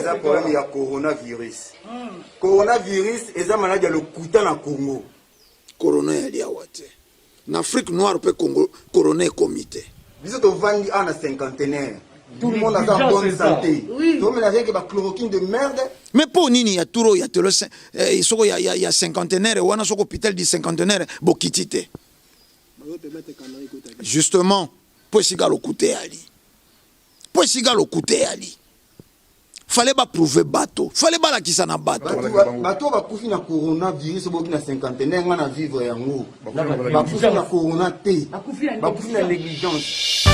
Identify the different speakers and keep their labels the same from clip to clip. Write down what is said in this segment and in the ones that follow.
Speaker 1: Eza problème ya coronavirus. Coronavirus eza maladi ya lokuta na Congo.
Speaker 2: Corona eyali awa te. Na Afrique noire pe Congo corona ekomi te.
Speaker 1: Biso tovandi awa na cinquantenaire. Tout le monde aza en bonne santé. Tomela rien que ba chloroquine de merde.
Speaker 2: Mais po nini ya tour oyo ya telo eh, soko ya, ya, ya cinquantenaire wana soko hôpital du cinquantenaire bokiti te. Justement, po esika lokuta eyali. Po esika lokuta eyali. Fallait ba prouver bato, fallait balakisa na bato.
Speaker 1: Bato bakufi na coronavirus boki na cinquantenaire nga na vivre yango. Bakufi na corona te. Bakufi na négligence.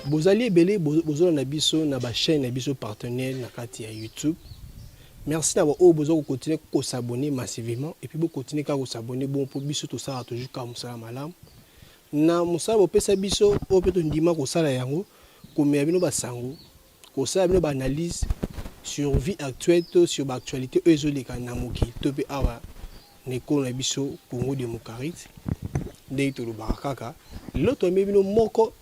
Speaker 3: Bozali ebele bozolanda biso na ba chaîne na biso partenaire na kati ya YouTube. Merci na ba oyo boza ko continuer ko s'abonner massivement et puis bo continuer kaka ko s'abonner bon po biso tosala toujours kaka mosala malamu. Na mosala bopesa biso oyo pe tondima kosala yango, komela bino ba sango, kosala bino ba analyse sur vie actuelle to sur ba actualites oyo ezoleka na mokili to pe awa na ekolo na biso Congo democratique. Ndenge tolobaka kaka, lelo toyambi bino moko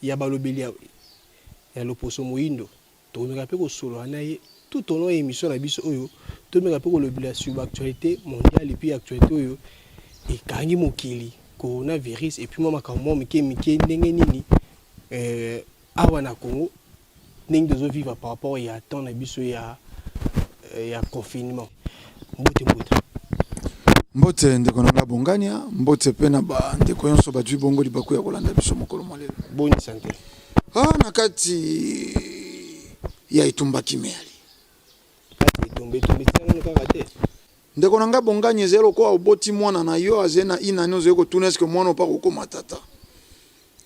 Speaker 3: ya balobeli ya loposo moyindo. Tokomeka pe kosolola na ye tout au long ya emission na biso oyo, tomeka pe kolobela sur ba actualites mondiales et puis actualite oyo ekangi mokili, coronavirus et puis mwa makambo mwa mike mike ndenge nini euh, awa na Congo ndenge tozo vivre par rapport ya temps na biso ya ya confinement. Mbote mbote.
Speaker 2: Mbote ndeko na nga Bongania, mbote pe na ba ndeko yonso bazwi bongo libaku ya kolanda biso mokolo mwa lelo.
Speaker 3: Boni sante?
Speaker 2: Ah, na kati ya etumba kimia ali.
Speaker 3: Kati etumba, etumba esila nanu kaka te.
Speaker 2: Ndeko na nga Bongania, ezali lokola oboti mwana na yo azali na une annee, ozali kotuna est-ce que mwana oyo pe akokoma tata?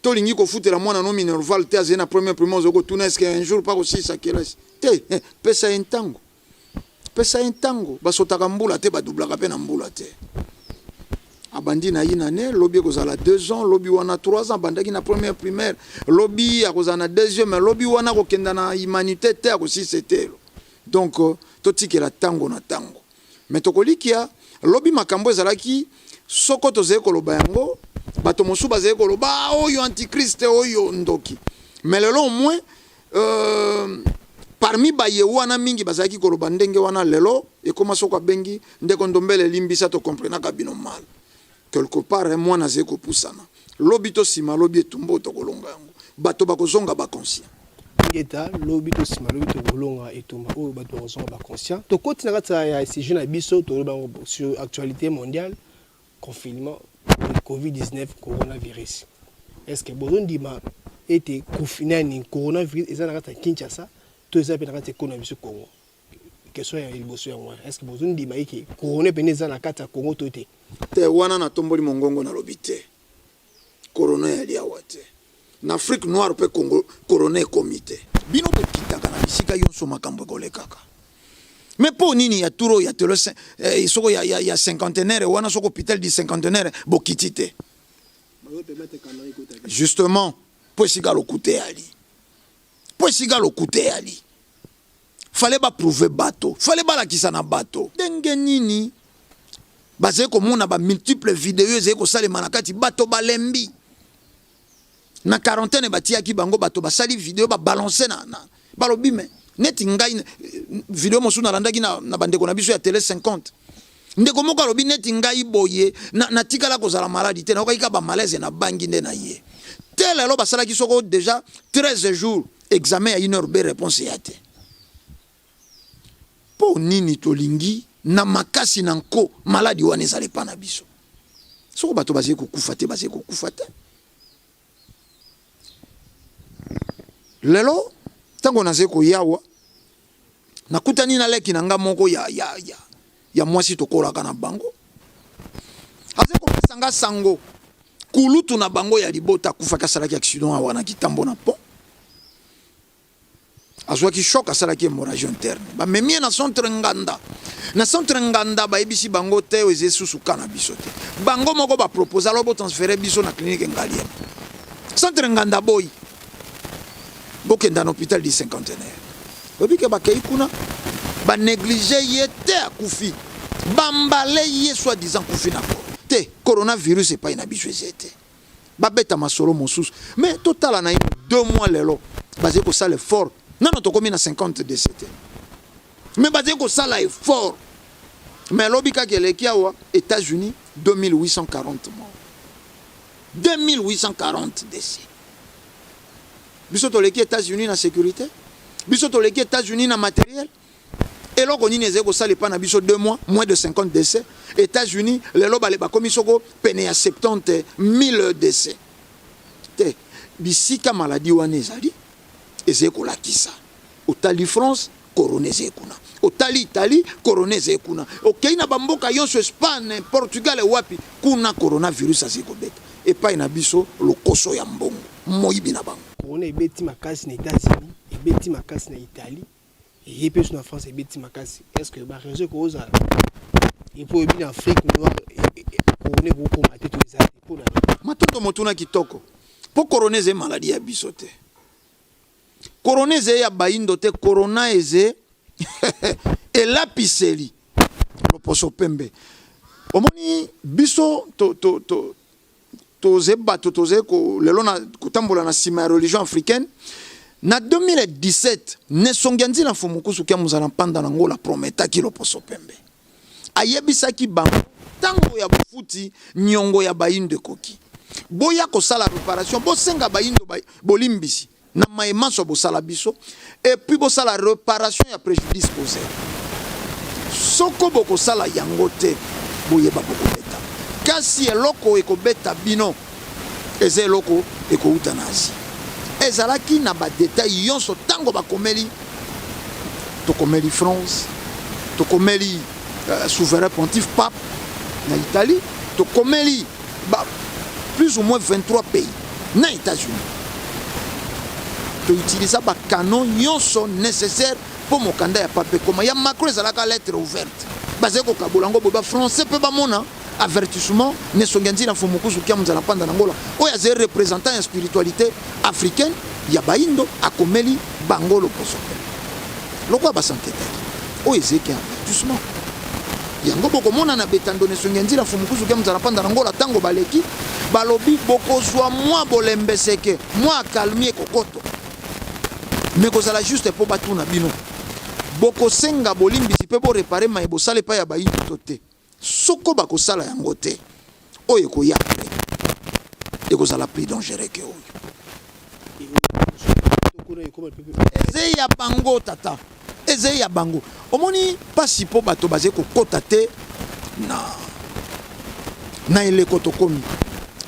Speaker 2: To olingi kofutela mwana no minerval te, azali na première primaire, ozali kotuna est-ce que un jour pe akosilisa kelasi? Te, pesa ye ntango. Pesa ye ntango. Basotaka mbula te, ba doublaka pe na mbula te. Abandi na une annee, lobi ekozala 2 ans, lobi wana 3 ans, abandaki na première primaire, lobi akozala na deuxième, lobi wana akokenda na humanité te, akosilisa eteyelo. Donc totikela tango na tango. Mais tokolikia, lobi makambo ezalaki, soko tozali koloba yango, bato mosusu bazali koloba, ah, oyo antichrist, oyo ndoki. Mais lelo au moins, Euh, parmi baye wana mingi bazalaki koloba ndenge wana, lelo ekoma soko abengi ndeko Ndombele limbisa to comprenaka bino mal quelque part, hein, mwana azali kopusana lobi to sima lobi etumba oyo tokolonga yango bato bakozonga ba conscient.
Speaker 3: Ingeta, lobi to sima lobi tokolonga etumba oyo bato bakozonga ba conscient. Tokoti na kati ya sujet na biso, toloba yango sur actualité mondiale, confinement, Covid-19, coronavirus. Est-ce que bozo ndima ete nani coronavirus eza na kati ya Kinshasa to eza pe na kati ya ekolo na biso Congo? Question ya liboso yango wana. Est-ce que bozo ndima eke corona pene eza na kati ya Congo to te?
Speaker 2: Te, wana natomboli mongongo nalobi te. Corona eyali awa te. Na Afrique noire pe Congo corona ekomi te. Bino bokitaka na bisika yonso makambo ekolekaka. Mais po nini ya tour oyo ya telo eh, soko ya, ya, ya cinquantenaire wana soko hôpital du cinquantenaire bokiti te. Justement, po esika lokuta eyali. Po esika lokuta eyali. Fallait ba prouver bato, fallait balakisa na bato. Ndenge nini bazali komona ba multiples videos ezali kosalema na kati, bato balembi. Na quarantaine batiyaki bango, bato basali video ba balancer na, na balobi mais neti ngai video mosusu nalandaki na, na bandeko na biso ya tele 50 ndeko moko alobi neti ngai boye natikala na kozala maladi te, nayokaki kaka ba malaise na bangi nde na ye te. Lelo basalaki soko deja 13 jours examen ya une heure be réponse ya te. Mpo nini tolingi na makasi na nko maladi wana ezala epa na biso? Soko bato bazali kokufa te, bazali kokufa te. Lelo ntango nazali koyawa, nakutani na leki na nga moko ya, ya, ya, ya mwasi tokolaka na bango, azali kopesa nga sango kulutu na bango ya libota akufaki, asalaki accident awa na Kitambo na pont, azwaki choc, asalaki hémorragie interne, bamemi ye na centre Nganda. Na centre Nganda bayebisi bango te oyo eza susu ka na biso te, bango moko ba propose alors bo transférer biso na clinique Ngaliema. Centre Nganda boyi, bokenda na hôpital du cinquantenaire. Oyebi ke bakei kuna ba néglige ye te, akufi, bambale ye soi disant kufi na te coronavirus epai na biso eza te, babeta masolo mosusu. Mais totala na ye 2 mois lelo. Bazali kosala effort. Nano tokomi na 50 décès te. Mais bazali kosala effort. Mais lobi kaka eleki awa, États-Unis 2840 morts. 2840 décès. Biso toleki États-Unis na sécurité. Biso toleki États-Unis na matériel. Eloko nini ezali kosala epai na biso 2 mois, moins de 50 décès? États-Unis lelo bale bakomi soko pene ya 70 000 décès. Te bisika maladie wana ezali, ezali kolakisa. Otali France, corona ezali kuna. Otali Italie, corona ezali kuna. Okei na bamboka nyonso, Espagne, Portugal, wapi kuna coronavirus azali kobeta. Epai na biso lokoso ya mbongo, moyibi na bango.
Speaker 3: Corona ebeti makasi na États-Unis, ebeti makasi na Italie, eye mpe so na France ebeti makasi. Est ce que baraison ekozala epo oyebi na Afrique noire corona ekokoma te to eza te mpona?
Speaker 2: Matondo, motuna kitoko. Mpo corona eza maladie ya biso te, corona eza ya bayindo te. Corona eze elapiseli loposo pembe. Omoni biso toze bato toze lelo na kotambola na nsima ya religion africaine. Na 2017, nesongi ya nzila mfumukusu kia mozala mpanda na ngola prometaki loposo pembe, ayebisaki bango ntango ya bofuti nyongo ya bayindo ekoki, boya kosala réparation, bosenga bayindo bolimbisi na maye manso bosala biso, et puis bosala réparation ya préjudice causé. Soko bokosala yango te, boyeba bokobeta. Kasi eloko ekobeta bino eza eloko ekouta na Asie. Ezalaki na badétail nyonso. Ntango bakomeli, tokomeli France, tokomeli souverain pontife pape na Italie, tokomeli ba plus ou moins 23 pays na États-Unis, toutiliza bacanaux nyonso nécessaire mpo mokanda ya pape ekoma. Ya Macron ezalaka lettre ouverte, bazali kokabola yango boye, bafrançais mpe bamona avertissement. Nesongi ya nzila mfumukusu kia nzala mpanda na ngola oyo azali représentant ya spiritualité africaine ya bayindo, akomeli bango loposo lokola basanketaki. Oyo ezalaki avertissement yango bokomona na betando. Nesongi ya nzila mfumukusu kia nzala mpanda na ngola, ntango baleki balobi bokozwa mwa bolembeseke, mwa accalmie ekokoto, me kozala juste mpo batuna bino, bokosenga bolimbisi mpe boréparer maye bosala epai ya bayindo to te? Soko bakosala yango te, oyo ekoya après ekozala plus dangereux ke oyo. Eze ya bango tata, eze ya bango. Omoni mpasi mpo bato bazali kokɔta te na eleko tokomi.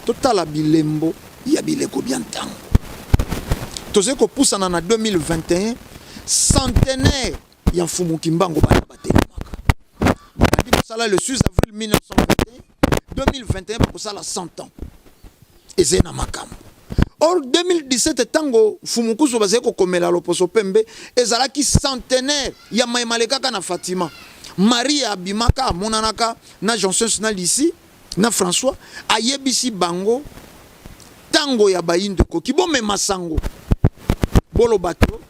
Speaker 2: Totala bilembo ya bileko bya ntango tozali kopusana na 2021, centenaire ya Mfumu Kimbangu. Bana batelemaka, babandi kosala le 6 avril 1921. 2021 bakosala 100 ans. Ezali na makambo. Or 2017, ntango Mfumu Kusu bazali kokomela loposo pembe, ezalaki centenaire ya mayemale kaka na Fatima. Marie abimaka, amonanaka na Janssens, na Lisi, na François, ayebisi bango ntango ya bayindo ekoki, bomema sango, boloba to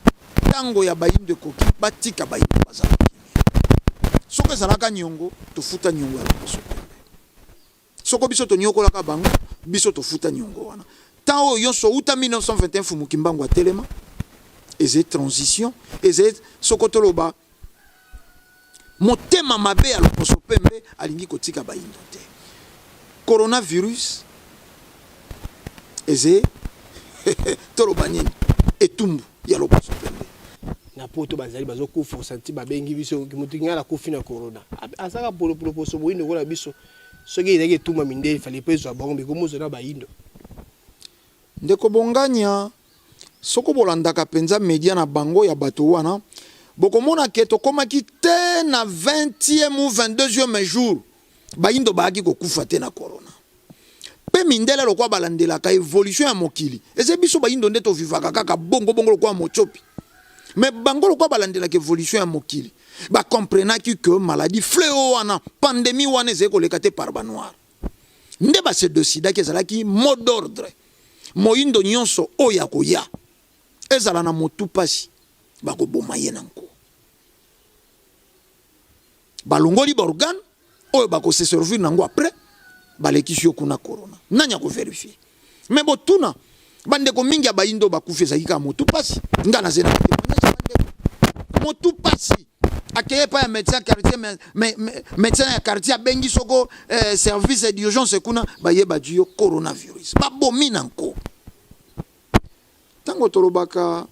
Speaker 2: ntango ya bayindo ekoki, batika bayindo bazala kimia. Soki ezalaka niongo, tofuta niongo ya loposo pembe. Soko biso toniokolaka bango, biso tofuta niongo wana. Ntango oyo nyonso uta 1921 Fumu Kimbangu atelema, ezali transition, ezali soko toloba motema mabe ya loposo pembe alingi kotika bayindo te. Coronavirus eze toloba nini, etumbu ya loposo pembe.
Speaker 3: Na poto bazali bazokufa, osanti babengi biso, motu ngai nakufi na corona, azaka loposo boyindo kola biso. Soki ezalaki etumba mindele, fallait mpe ezwa bango, mekomozwa na bayindo.
Speaker 2: Ndeko Bonganya, soko bolandaka mpenza media na bango ya bato wana, bokomona ke tokomaki te na 20e ou 22e jour, bayindo bayaki kokufa te na corona. Mpe mindele lokola balandelaka évolution ya mokili, eza biso bayindo nde tovivaka kaka bongo bongo lokola motiopi. Mais bango lokola balandelaka évolution ya mokili, bacomprenaki que maladie fléau wana, pandémie wana ezali koleka te par banoir. Nde base décidaki, ezalaki mot d'ordre, moyindo nyonso oyo akoya ezala na motu mpasi, bakoboma ye na nko. Balongoli baorgane oyo bakose servir nango, après balekisi yo kuna corona. Nani akovérifier? Mais botuna Bandeko mingi ya bayindo bakufi ezalaki kaka motu pasi. Nga naze na témoignage ya bandeko. Motu pasi. Akeye epai ya médecin quartier, médecin ya quartier abengi soko eh, service d'urgence kuna bayeba yo coronavirus. Babomi na nko. Tango tolobaka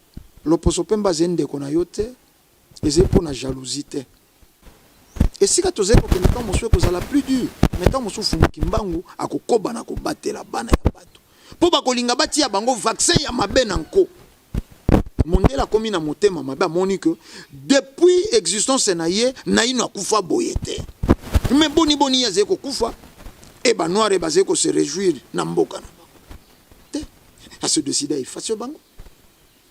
Speaker 2: loposo pembe azali ndeko na yo te, ezali mpo na jalousie te. Esika tozali kokende ntango mosusu ekozala plus dur, mais ntango mosusu Mfumu Kimbangu akokoba na kobatela bana ya bato mpo bakolinga batia bango vaccin ya mabe na nko. Mondele akomi na motema mabe, amoni que depuis existence na ye naino akufa boye te, mais boni boni ye azali kokufa e ba noire bazali ko se réjouir na mboka na bango te. Ase decide a effacer bango.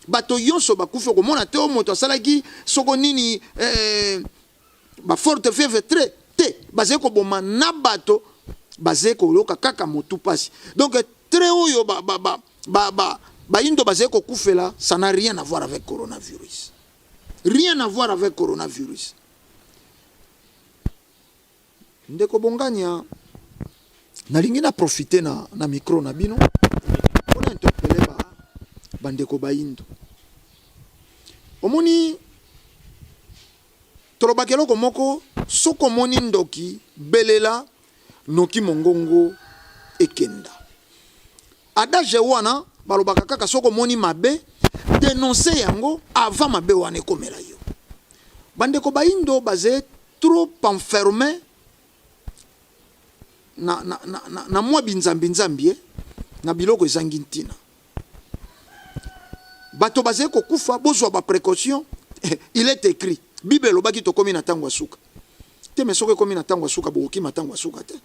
Speaker 2: Bato yonso bakufi okomona te oyo moto asalaki soko nini eh, ba forte fièvre très te, bazali koboma na bato bazali koyoka kaka motu pasi. Donc très oyo ba, ba, ba, ba, ba, bayindo bazali kokufela, ça n'a rien à voir avec coronavirus, rien à voir avec coronavirus. Ndeko Bongania, nalingi na profiter na micro na bino mpona interpeller bandeko bayindo. Omoni tolobaka eloko moko, soki omoni ndoki belela noki mongongo ekenda. Adage wana balobaka kaka soki omoni mabe, dénoncer yango avant mabe wana ekomela yo. Bandeko bayindo baze trop enfermé na mwa binzambi nzambi na biloko ezangi ntina. Bato bazali kokufa, bozwa ba précaution. Il est écrit, Bible elobaki tokomi na ntango ya suka te, mais soki ekomi na ntango ya suka, bokokima ntango ya suka te.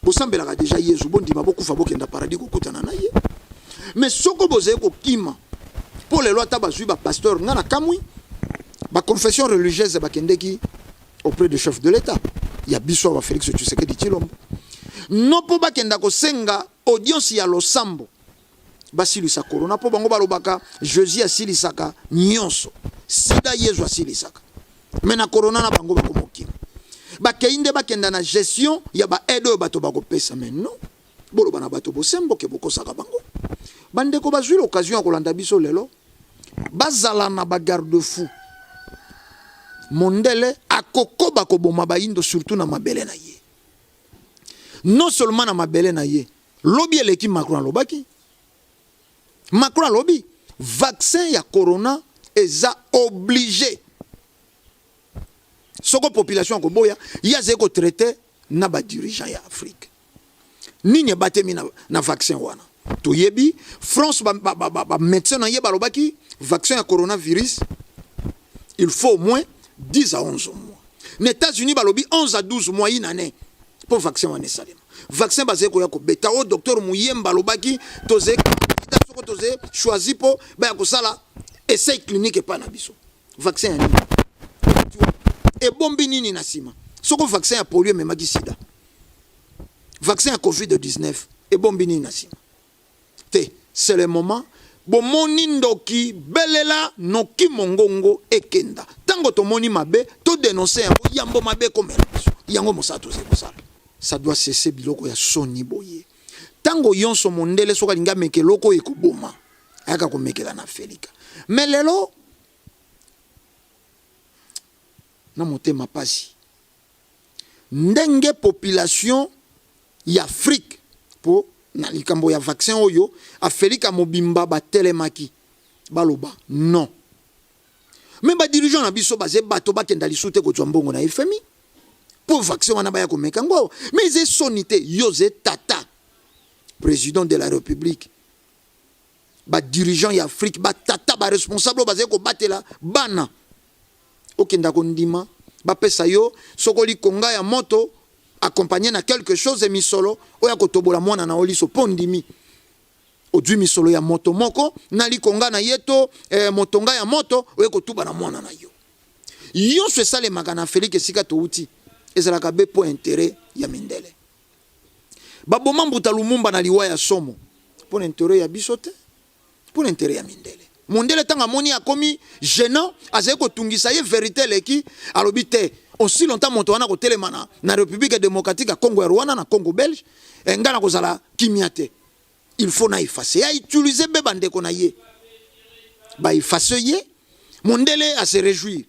Speaker 2: Bosambelaka deja Yezu, bondima bokufa bokenda paradis kokutana na ye. Mais soko bozali kokima mpo lelo ata bazwi bapasteur, nga na kamwi baconfession religieuse bakendeki auprès du chef de l'État ya biso awa, Félix Tshisekedi Tshilombo, no mpo bakenda kosenga audience ya losambo basilisa corona, mpo bango balobaka Jésus asilisaka nyonso, sida Yezu asilisaka, mais na corona na bango bakomokima. Bakei nde bakenda na gestion ya baaide oyo bato bakopesa. Mais non, boloba na bato bosembo ke bokosaka bango. Bandeko bazwi l'occasion ya kolanda biso lelo, bazala na bagarde fou. Mondele akokoba koboma bayindo, surtout na mabele na ye. Non seulement na mabele na ye, lobi eleki Macron alobaki, Macron alobi vaccin ya corona eza obligé. Soko population akoboya, ye azali kotraite na badirigeant ya Afrique. Nini ebatemi na vaccin wana? Toyebi France, bamédecin na ye balobaki vaccin ya coronavirus il faut au moins 10 à 11 mois. Na États-Unis balobi 11 à 12 mois, une année mpo vaccin wana esalema. Vaccin bazali koya kobeta oyo docteur Muyemba alobaki, tozali candidat soko tozali choisi mpo baya kosala essai clinique epai na biso. Vaccin ya nini ebombi nini na nsima? Soko vaccin ya polio ememaki sida, vaccin ya COVID-19 ebombi nini na nsima? Te, c'est le moment. Bomoni ndoki belela noki mongongo ekenda. Ntango tomoni mabe, todénonce yango yambo mabe ekomela biso. Yango mosala tozali kosala, ça doit cesser. Biloko ya soni boye, ntango nyonso mondele soki alingi ameka eloko oyo ekoboma, ayaka komekela na Afrika. Mais lelo na motema pasi ndenge population ya Afrique, mpo na likambo ya vaccin oyo, Afrika mobimba batelemaki baloba non. Mais badirigeant na biso baze bato bakenda lisusu te kozwa mbongo na FMI mpo vaccin wana baya komeka yango awa. Mais eza soni te, yo ze tata président de la République, badirigeant ya Afrique, batata baresponsable oyo bazali kobatela bana, okenda kondima bapesa yo soko likonga ya moto accompagné na quelque chose, misolo oyo akotobola mwana na yo liso, mpo ndimi ozwi misolo ya moto moko na likonga na ye to motonga ya moto oyo kotuba na mwana na yo. Nyonso esalemaka na Afrique esika touti ezalaka be mpo intérêt ya mindele. Baboma mbuta Lumumba na liwa ya somo mpo na intérêt ya biso te, mpo na intérêt ya mindele. Mondele ntango amoni akomi gênant, azali kotungisa ye, vérité eleki, alobi te, aussi longtemps moto wana kotelema na République démocratique ya Congo, ya Rwanda na Congo belge, ngai na kozala kimia te. Il faut na effacer. A utiliser be bandeko na ye. Ba effacer ye. Mondele a se réjouir.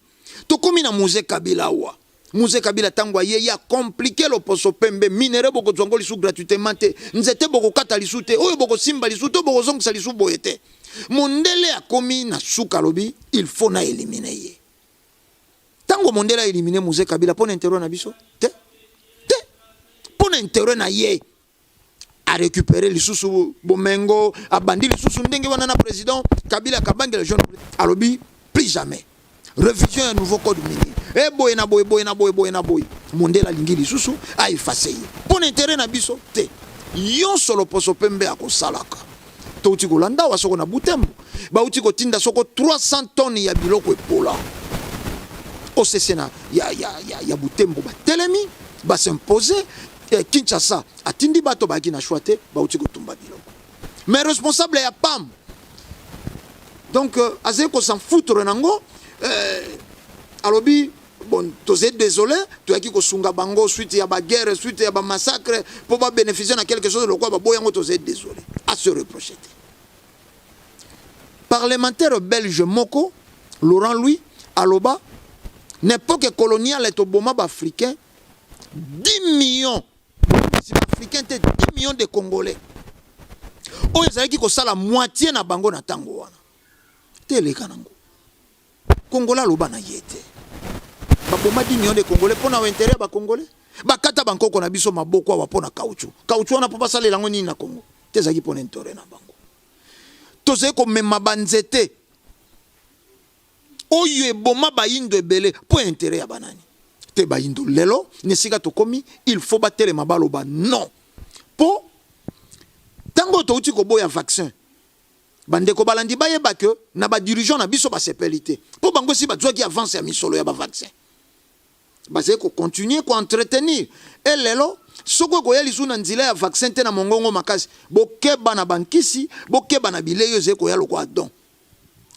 Speaker 2: Tokomi na Mzee Kabila awa. Mzee Kabila tango aye ya compliqué loposo pembe minerais bokozwa ngo lisu gratuitement te. Nzete bokokata lisu te. Oyo bokosimba lisu te, bokozongisa lisu boye te. Mondele akomi na suka alobi il faut na éliminer ye. Tango mondele a éliminer Mzee Kabila pona intérêt na biso te. Te. Pona intérêt na ye. A récupérer lisusu bomengo, abandi lisusu ndenge wana na président Kabila Kabange le jeune alobi plus jamais. Révision ya nouveau code minier. E boye na boye boye na boye boye na boye. Mondele alingi lisusu a effacer ye. Pona intérêt na biso te. Yonso loposo pembe akosalaka. Touti kolanda awa soko na Butembo. Bauti kotinda soko 300 tonnes ya biloko epola. OCC na ya ya ya, ya Butembo batelemi, ba s'imposer. Eh, Kinshasa atindi bato bayaki na choix te, bauti kotumba biloko. Mais responsable ya PAM donc euh, azali ko s'en foutre nango euh, alobi bon tozali désolé toyaki kosunga bango suite ya baguerre, suite ya bamassacre mpo babénéficie na quelque chose lokola baboyi yango, tozali désolé. A se reproche te. Parlementaire belge moko Laurent Louis aloba na époque coloniale toboma baafricain 10 millions, africain te, 10 millions de Congolais oyo ezalaki kosala moitié na bango na ntango wana te. Eleka nango Congolais aloba na ye te. Baboma 10 millions de Congolais mpo na intérêt ya bacongolais. Bakata bankoko na biso maboko awa mpo na caoutchouc. Caoutchouc wana mpo basalela yango nini na Congo te? Ezalaki mpo na intérêt na bango. Tozali komema banzete oyo eboma bayindo ebele mpo intérêt ya banani te? Bayindo lelo na esika tokomi, il faut batelema, baloba non. Mpo ntango oyo touti koboya vaccin, bandeko balandi bayeba ke na badirigeant na biso basepeli te, mpo bango esi bazwaki avance ya misolo ya bavaccin, bazali kocontinue koentretenir. E lelo soki okoya lisusu na nzela ya vaccin te na mongongo makasi, bokeba na bankisi, bokeba na bilei oyo ezali koya lokola don.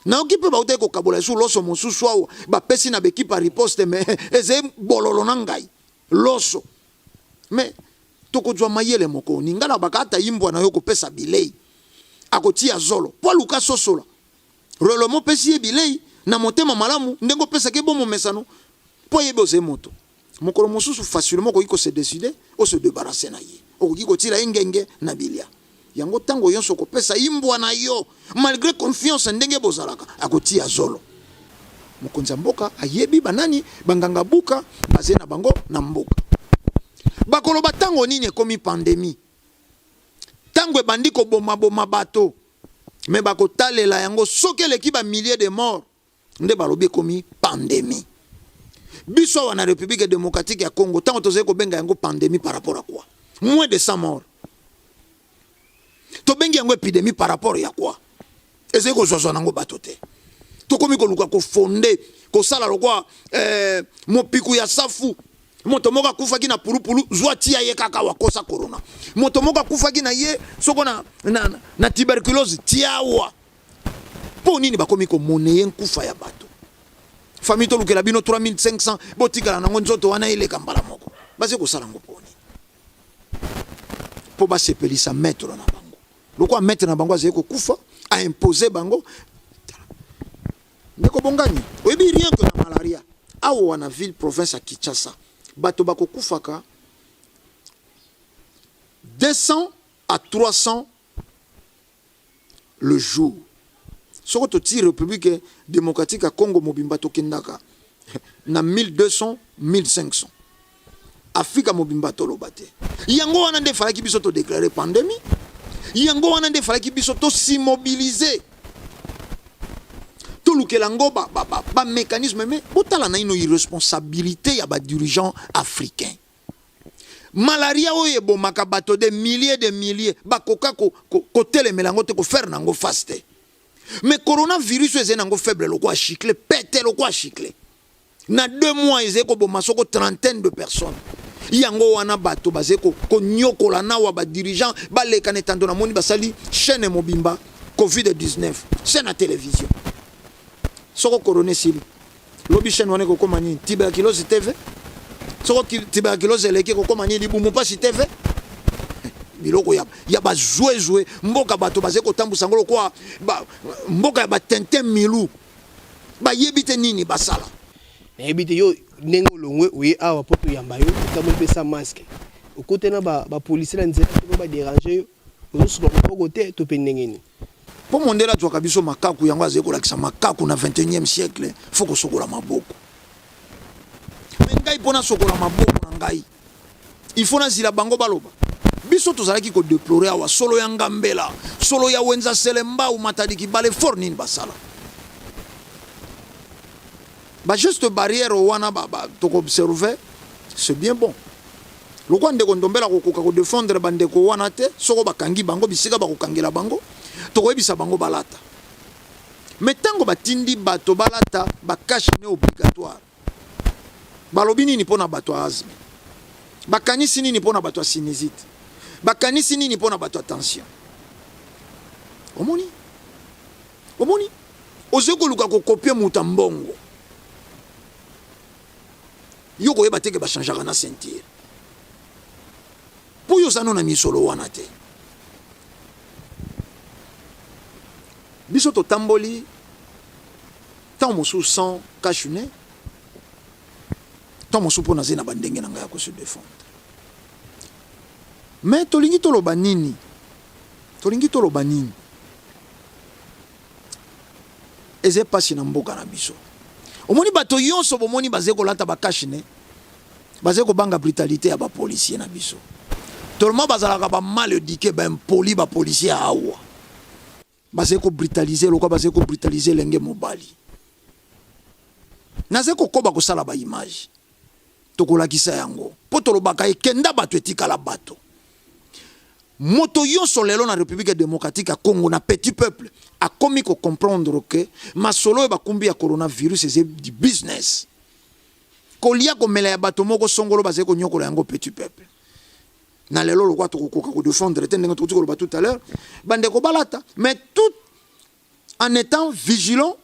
Speaker 2: Nayoki mpe bautaki kokabola lisusu loso mosusu awa, bapesi na baekipe ya riposte, mais ezali bololo na ngai loso. Mais tokozwa mayele moko ninga na baka ata imbwa na yo kopesa bilei akotia zolo mpo aluka sosola relemo. Opesi ye bilei na motema malamu ndenge opesaki ye bomomesano mpo ayebi ozali moto. Mokolo mosusu facilement okoki kose décider ose débarrasser na ye, okoki kotila ye ngenge na bilia yango. Ntango nyonso okopesa imbwa na yo, malgré confiance ndenge bozalaka, akotia zolo. Mokonzi ya mboka ayebi banani banganga buka bazali na bango na mboka. Bakoloba ntango nini ekomi pandémie? Ntango ebandi kobomaboma bato. Me bakotalela yango soki eleki bamilliers de morts nde balobi ekomi pandémie. Biso awa na République démocratique ya Congo, ntango tozali kobenga yango pandémie par rapport à quoi? Moins de 100 morts, tobengi yango épidémie par rapport ya quoi? Ezali kozwazwa nango bato te. Tokomi koluka kofonder, kosala lokwa eh, mopiku ya safu. Moto moko akufaki na pulupulu, zwa tia ye kaka wakosa corona. Moto moko akufaki na ye soko na tuberculose, tia awa. Mpo nini bakomi komone ye nkufa ya bato? Famille, tolukela bino 3500, botikala nango nzoto wana eleka mbala moko. Baze kosala yango mpo nini? Mpo basepelisa maître na bango. Lokola maître na bango azali kokufa, aimpose bango. Ndeko Bongani, oyebi, rien que na malaria awa na ville province ya Kinshasa, bato bakokufaka 200 à 300 le jour. Soko toti République démocratique ya Congo mobimba, tokendaka na 1200, 1500. Afrika mobimba toloba te. Yango wana nde efalaki biso todéclare pandémie, yango wana nde efalaki biso tosimobilize, tolukela yango bamécanisme ba, ba, mais botala naino irresponsabilité ya badirigeant africain. Malaria oyo ebomaka bato de milliers de milliers, bakoka kotelemela yango te, kofaire nango face te. Mais coronavirus oyo ezali nango faible lokola chicle, pete lokola chicle, na 2 mois ezali koboma soko trentaine de personnes. Yango wana bato bazali konyokola nawa badirigeant baleka na etando. Namoni basali chaîne mobimba COVID-19, chaîne ya télévision. Soko corona esili lobi, chaîne wana ekokóma nini? Tuberculose TV. Soko tuberculose eleki, ekokóma nini? Libumu mpasi TV. Biloko ya, ya bazwezwe, mboka bato bazali kotambusa yango lokola ba, mboka ya batintin milu, bayebi te nini basala.
Speaker 3: Nayebi te yo ndenge olongwe oye awa mpo toyamba yo, otamboli mpe sans masque, okutani na ba, ba policier na nzela te mpo ba deranger yo, ozosukola maboko te to mpe ndenge nini?
Speaker 2: Mpo mondele azwaka biso makaku, yango azali kolakisa makaku na 21e siècle, faut kosokola maboko. Mais ngai mpo nasokola maboko na ngai, il faut nazila bango baloba. Biso tozalaki ko deplorer awa solo ya Ngambela, solo ya Wenza Selembao, Matadi Kibale, effort nini basala? Ba geste barrière wana ba, ba toko observer, c'est bien bon. Lokola ndeko Ndombele akokoka ko defendre ba ndeko wana te, soko bakangi bango bisika bakokangela bango, tokoyebisa bango balata. Mais tango batindi bato balata ba cache-nez obligatoire, balobi nini mpo na bato ya asthme? Bakanisi nini mpo na bato ya sinusite? Bakanisi nini mpo na bato ya tension? Omoni? Omoni? Ozali koluka ko copier moto ya mbongo. Yo koyeba te ke ba changeaka na ceinture. Po yo oza no na misolo wana te. Biso totamboli ntango mosusu sans cache-nez, ntango mosusu mpo naza na bandenge na ngai ya ko se defendre. Mais tolingi toloba nini? Tolingi toloba nini? Eza pasi na mboka na biso. Omoni bato yonso bomoni baze kolata ba cache-nez, baze kobanga brutalite ya ba policiers na biso. Tellement bazalaka ba mal eduquer, ba impoli ba policiers ya awa. Baze ko brutaliser lokola baze ko brutaliser elenge mobali. Naze kokoba kosala ba image. Tokolakisa yango. Po tolobaka ekenda bato etikala bato. Moto yonso lelo na Republique democratique ya Congo na petit peuple akomi ko comprendre que masolo oyo bakumbi ya coronavirus eza du business. Kolia komela ya bato moko songolo bazali konyokola yango petit peuple. Na lelo lokola tokokoka ko defendre te ndenge tokuti koloba tout à l'heure, bandeko balata mais tout en etant vigilant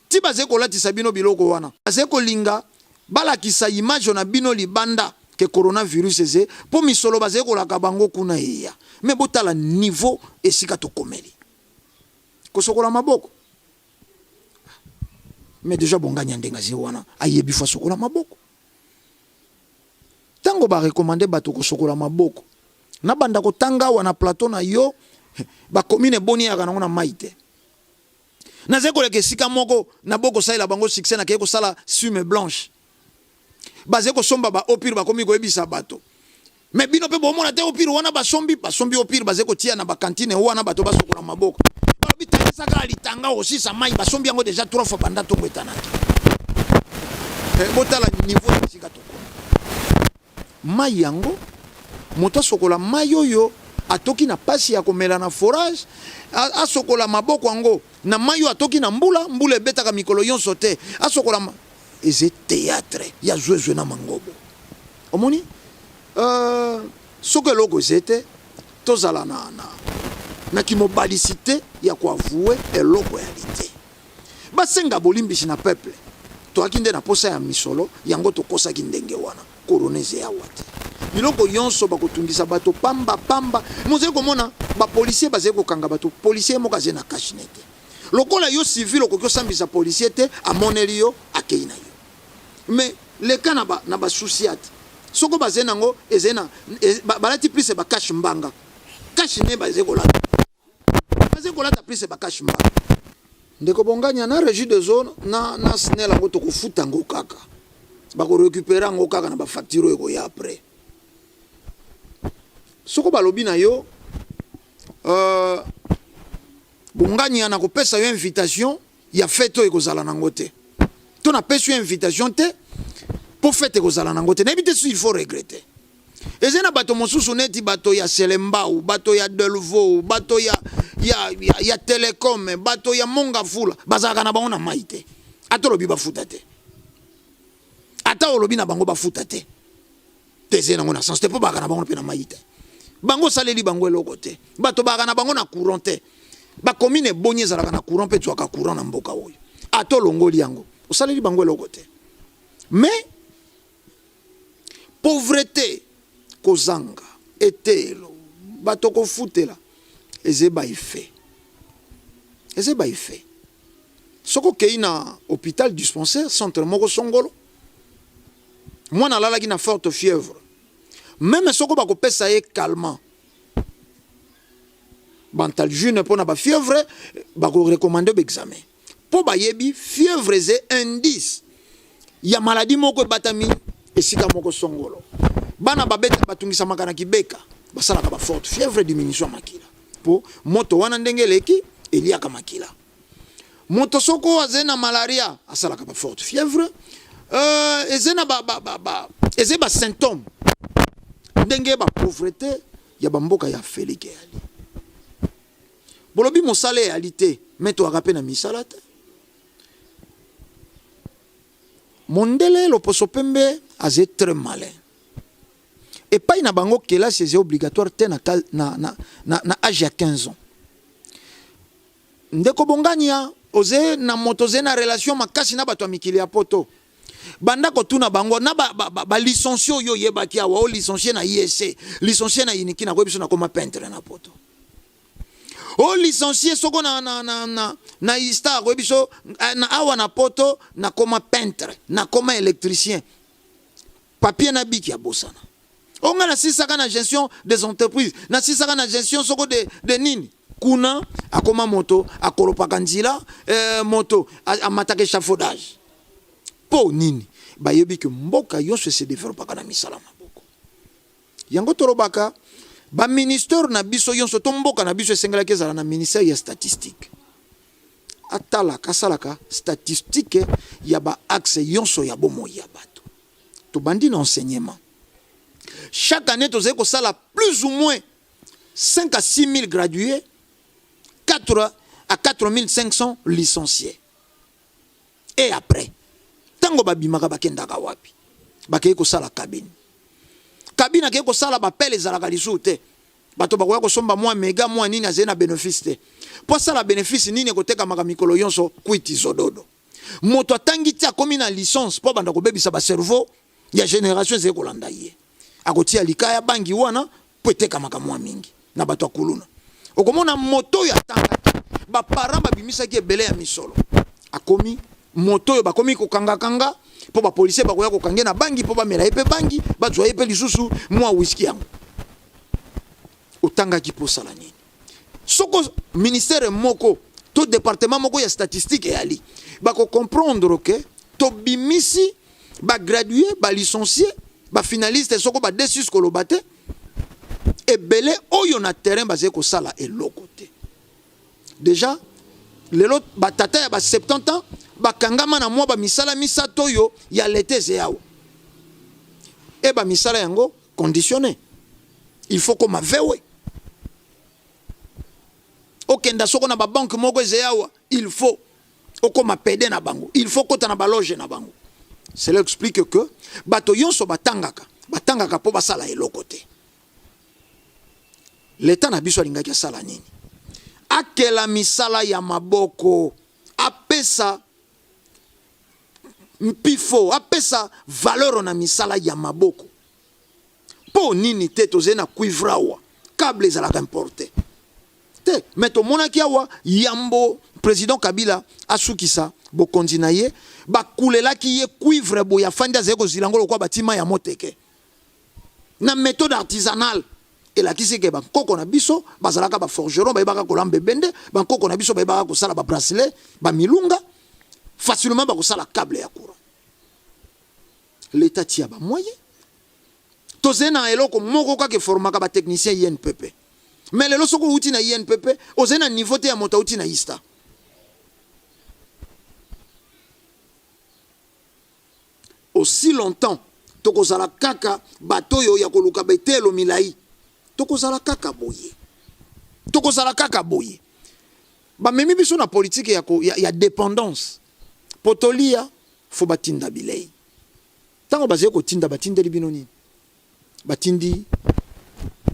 Speaker 2: ti bazali kolatisa bino biloko wana bazali kolinga balakisa image na bino libanda ke coronavirus eze po misolo bazali kolaka bango kuna eya mais botala niveau esika tokomeli kosokola maboko mais deja bonganya ndenge aze wana ayebi fo asokola maboko Tango ba recommander bato kosokola maboko, nabanda kotanga awa na plateau na yo ba commune boni eyaka nango na mayi te. Nazali koleka esika moko na bo kosalela bango succès nakei kosala sume blanche. Bazali kosomba ba eau pure bakomi koyebisa bato. Mais bino pe bomona te eau pure wana basombi, basombi eau pure bazali kotia na ba cantine wana bato basokola maboko. Balobi talisa kaka litanga osisa mayi basombi yango dejà 3 fois banda tongo etanaki. Eh, botala niveau ya esika tokomi. Mai yango moto asokola mai oyo atoki na pasi ya komela na forage, asokola maboko yango na mai oyo atoki na mbula, mbula ebetaka mikolo yonso te, asokola eze theatre ya zwezwe na mangobo. Omoni? Euh, soki eloko eze te, tozala na, na, na kimobalisi te ya ko avouer eloko ya li te. Basenga bolimbisi na peuple. Toyaki nde na posa ya misolo, yango tokosaki ndenge wana. Corona eze awa te. Biloko yonso bakotungisa bato pamba pamba. Mozali komona ba policiers bazali kokanga bato, policier moko azali na cache-nez te. Lokola yo civil okoki osambisa policier te, amoneli yo, akei na yo. Mais leka na ba na ba sous-ciat. Soko bazali nango ezali na e, ba, balati plus ba cache mbanga. Cache-nez bazali kolata. Bazali kolata plus ba cache mbanga. Ndeko Bonganya na regie des eaux na na SNEL yango tokofuta yango kaka. Bako recuperer yango kaka na ba facture oyo ekoya après. Soko balobi na yo euh, Bonganya nakopesa yo invitation ya fete oyo ekozala nango te. To napesi yo invitation te po fete ekozala nango te. Nayebi te si il faut regretter. Eza na bato mosusu neti bato ya Selembao, bato ya Delvaux, bato ya, ya, ya, ya Telecom, bato ya Mongafula, bazalaka na bango na mai te. Ata olobi bafuta te. Ata olobi na bango bafuta te. Te nango na sens te po bazalaka na bango mpe na mai te. Bango osaleli bango eloko te. Bato bazalaka na bango na courant te. Ba commune eboni ezalaka na courant mpe ezwaka courant na mboka oyo. Ata olongoli yango, osaleli bango eloko te. Mais Pauvrete, kozanga eteyelo, Bato kofutela eza ba effet. Eza ba effet. Soki okeyi na hopital dispensaire centre moko songolo, mwana alalaki na forte fièvre, meme soko bakopesa ye calmant, bantalgine mpo na ba fièvre, bako recommander ba examen mpo bayebi fièvre eza indice ya maladie moko ebatami esika moko songolo. Bana babeta batungisamaka na kibeka, basalaka ba forte fièvre, diminution ya makila mpo moto wana ndenge eleki eliaka makila. Moto soko aze na malaria asalaka ba forte fièvre, euh, eze na ba, ba, ba, ba, eze ba symptômes ndenge ba pauvreté ya ba mboka ya Afrique eyali. Bolobi mosala eyali te, mais toyaka pe na misala te. Mondele loposo pembe aze très malin. Epai na bango kelasi eze obligatoire te na, na, na, na, na age ya 15 ans. Ndeko Bongania, oze na moto oze na relation makasi na bato ya mikili ya poto. Banda kotuna bango na ba, ba, ba, ba licencie oyo oyebaki awa, o licencie na ISC, licencie na Unikin, nakoyebi biso nakoma peintre na poto. O licencie soko na, na, na, na, na ISTA, akoyebi biso eh, na awa na poto nakoma peintre, nakoma électricien. Papier na biki abosana. O nga nasilisaka na gestion des entreprises, nasilisaka na gestion soko de, de nini kuna akoma moto akolopaka nzila eh, moto amataka échafaudage mpo nini bayebi ke mboka nyonso ese developaka na misala maboko yango tolobaka baministère na biso nyonso to mboka na biso esengelaki ezala na ministère ya statistique atalaka asalaka statistique ya baaxe nyonso ya bomoi ya bato Tobandi na enseignement. Chaque année tozali kosala plus ou moins 5 à 6 000 gradués, 4 à 4 500 licenciés. Et après, tango babimaka bakendaka wapi? Bakei kosala cabine. Cabine akei kosala ba pelle ezalaka lisusu te. Bato bakoya kosomba mwa mega mwa nini azali na benefice te. Po asala benefice nini ekotekamaka mikolo yonso kwiti zododo. Moto atangi ti akomi na licence po abanda kobebisa ba cerveau ya generation ezali kolanda ye. Akotia likaya bangi wana po etekamaka mua mingi na bato ya kuluna. Okomona moto oyo atangaki, ba parents babimisaki ebele ya misolo, akomi moto oyo bakomi kokanga kanga po ba policiers bakoya kokanga ye na bangi po bamela ye pe bangi, bazwa ye pe lisusu mua whisky yango. Otangaki po osala nini? Soko ministère moko to departement moko ya statistique eyali, bako comprendre que tobimisi ba gradues, ba licencies, ba finalistes soko ba desus koloba te, ebele oyo na terrain bazali kosala eloko te. Dejà lelo ba tata ya ba 70 ans bakangama na mwa ba misala misato oyo ya leta eze awa. E ba misala yango conditionne. Il faut koma vewe. Okenda soko na ba banque moko eze awa, il faut okoma pede na bango, il faut kota na ba loge na bango. Cela explique que bato yonso batangaka, batangaka po basala eloko te. L'etat na biso alingaki asala nini? Akela misala ya maboko, apesa mpifo, apesa valeur na misala ya maboko. Po nini te tozali na cuivre awa, cable ezalaka importe te, mais tomonaki awa yambo president Kabila asukisa bokonzi na ye, bakulelaki ye cuivre boye afandi azali kozila yango lokola batii mayi ya moteke na methode artisanale. Elakisi ke bankoko na biso bazalaka ba forgeron, bayebaka kolamba ebende, bankoko na biso bayebaka kosala ba bracelet, ba milunga, facilement bakosala cable ya courant. L'etat tia ba moyen. Tozali na eloko moko kaka eformaka ba technicien INPP. Mais lelo soki outi na INPP, ozali na niveau te ya moto auti na ISTA. Aussi longtemps tokozala kaka bato oyo ya koluka ba eteyelo milayi, tokozala kaka boye. Tokozala kaka boye. Bamemi biso na politique ya, ya, ya dependance. Po tolia, faut batinda bilei. Tango bazali kotinda, batindeli bino nini? Batindi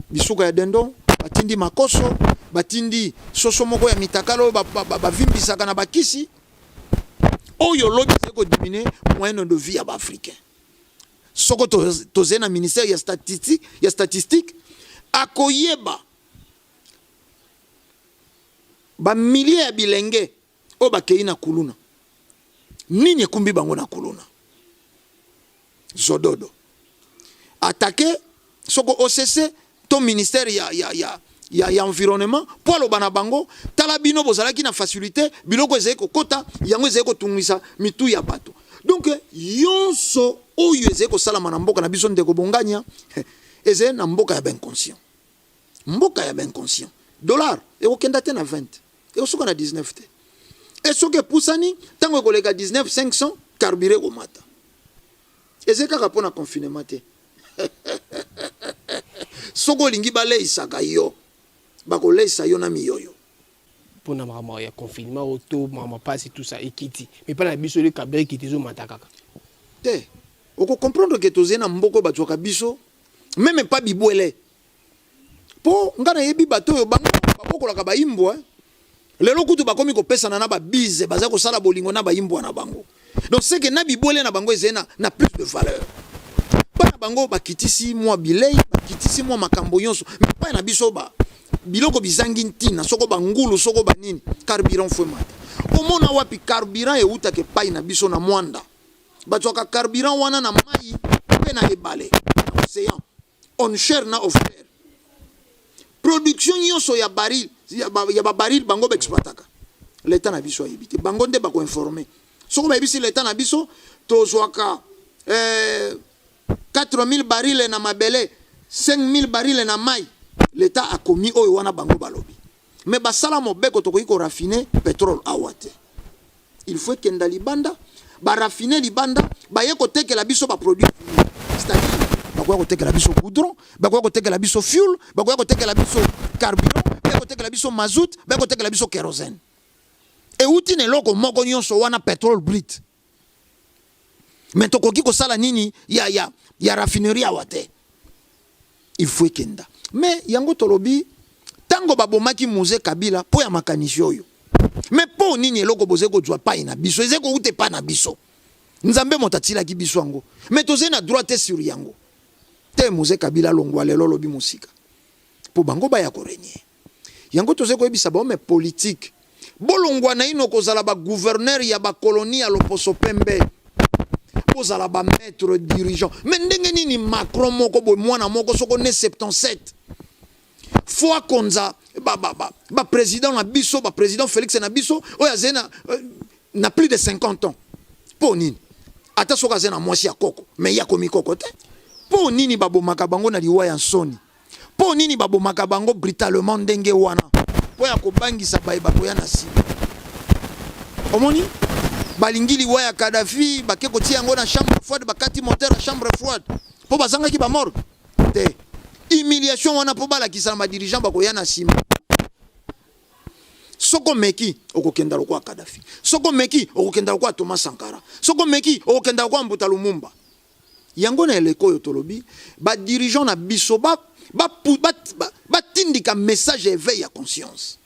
Speaker 2: bisuka ya dindon, batindi makoso, batindi soso moko ya mitakala oyo bavimbisaka na bakisi, oyo lobi ezali ko diminuer moyenne de vie ya ba africains. Soko tozali na ministère ya statistique, ya statistique akoyeba. Ba milliers ya bilenge oyo bakei na kuluna, nini ekumbi bango na kuluna? Zododo. Attaquer soko OCC to ministère ya, ya, ya, ya, ya environnement mpo aloba na bango, tala bino bozalaki na facilité, biloko ezali kokota, yango ezali kotungisa mitu ya bato. Donc yonso oyo ezali kosalama na mboka na biso, ndeko Bonganya, ezali na mboka ya bainconscient. Mboka ya bainconscient. Dollar ekokenda te na 20, ekosuka na 19 te. E soki epusani, ntango ekoleka 19 500, carburant ekomata. Ezali kaka mpo na confinement te. Soki olingi baleisaka yo, bakoleisa yo na miyoyo.
Speaker 3: Mpona makambo ya confinement oyo to makambo mpasi, tout ça ekiti, mais mpa na biso le carburant ekiti, ezomata kaka.
Speaker 2: Te, okocomprendre ke tozali na mboka oyo bazwaka biso meme pa bibwele. Mpo nga nayebi bato oyo bango babokolaka bayimbwa, lelo kutu bakomi kopesana na babize, baza kosala bolingo na bayimbwa na bango. Donc c'est que na bibwele na bango ezali na plus de valeur. Bana bango bakitisi mwa bilei, bakitisi mwa makambo nyonso, mais epai na biso ba biloko bizangi ntina, soko bangulu, soko banini, carburant faut emata. Omona wapi carburant eutaka epai na biso na Mwanda? Bazwaka carburant wana na mai mpe na ebale, na océan, onshore na offshore. Production nyonso ya baril, ya babaril bango baexploitaka, leta na biso ayebi te. Bango nde bakoinforme. Soko bayebisi leta na biso tozwaka 4000 barile na mabele, 5000 barile na mai, leta akomi oyo wana bango balobi. Me basala mobeko, tokoki koraffiner pétrole awa te, il faut ekenda libanda, baraffiner libanda, baye kotekela biso baproduit fini. C'est-à-dire bakoya kotekela biso goudron, bakoya kotekela biso fuel, bakoya kotekela biso carburant, bakoya kotekela biso mazout, bakoya kotekela biso kérosène. Euti na eloko moko nyonso wana, pétrole brut. Mais tokoki kosala nini ya raffinerie awa te, il faut ekenda. Mais yango tolobi, ntango babomaki Mzee Kabila mpo ya makanisi oyo, mais mpo nini eloko bozali kozwa pai na biso, ezali kouta epai na biso, Nzambe moto atilaki biso yango, mais tozali na droit te sur yango te? Mzee Kabila alongwa lelo, olobi mosika mpo bango baya korégner. Yango tozali koyebisa bahomme politique, bolongwa naino kozala bagouverneur ya bakoloni ya loposo pembe, bozala bamaître dirigeant. Mais ndenge nini Macron moko boye, mwana moko soko ne 77, faut akonza baprésident na biso, baprésident Félix na biso oyo azali na plus de 50 ans? Mpo nini? Ata soki azali na mwasi ya koko, mais ye akomi koko te. Mpo nini babomaka bango na liwa ya nsoni? Mpo nini babomaka bango brutalement ndenge wana? Mpo ya kobangisa baye bakoya na nsima. Omoni, balingi liwa ya Kadafi, bake kotia yango na chambre froide, bakati moteur ya chambre froide mpo bazangaki bamorgue te. Humiliation wana mpo balakisa na badirigeant bakoya na nsima: soko omeki, okokenda lokola Kadafi; soko omeki, okokenda lokola Thomas Sankara; soko omeki, okokenda lokola Mbuta Lumumba. Yango na eleko oyo tolobi badirigeant na biso batindika message ya éveil ya conscience.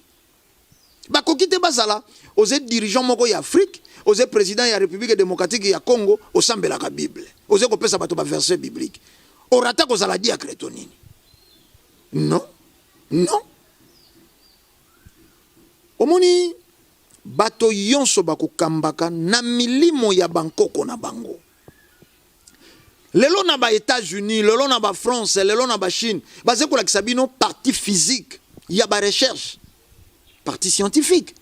Speaker 2: Bakoki te bazala oze dirigeant moko ya Afrique, oze président ya République démocratique ya Congo, osambelaka Bible, oze kopesa bato baverset biblique, orata kozala diacre to nini? Non, non. Omoni, bato nyonso bakokambaka na milimo ya bankoko na bango. Lelo na ba États-Unis, lelo na baFrance, lelo na baChine, baza kolakisa bino partie physique ya barecherche, partie scientifique.